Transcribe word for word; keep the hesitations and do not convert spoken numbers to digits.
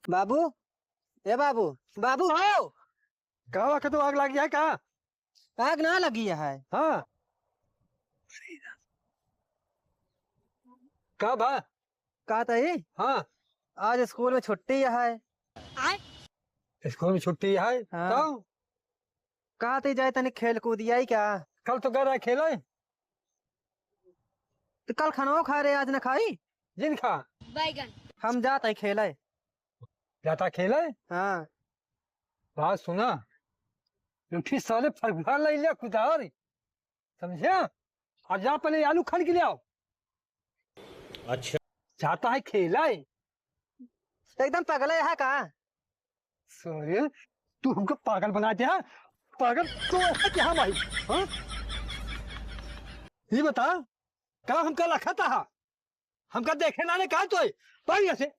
बाबू, ए बाबू, बाबू हो। का हुआ, तो आग लगी है का? आग ना लगी है। हाँ। का बा? का तई? हाँ। आज स्कूल में छुट्टी है। स्कूल में छुट्टी है? हाँ। तो? का तई जाए तनी खेल कूद आई का? कल तो गए रहे खेले। तो कल खाना खा रहे, आज ना खाई? जिन खा। बैगन। हम जात है खेले। जाता खेले? हाँ। बात सुना, उठी साले फरफरा ले ले कुदार, समझे? और जा पहले आलू खन के ले आओ। अच्छा। जाता है खेले। एकदम पगले है का? साले, तू हमको पागल बना दे, हाँ? पागल तो है क्या भाई? हाँ? ये बता, का हमका रखा था? हमका देखे ना ने कहा तो है? भाई ऐसे,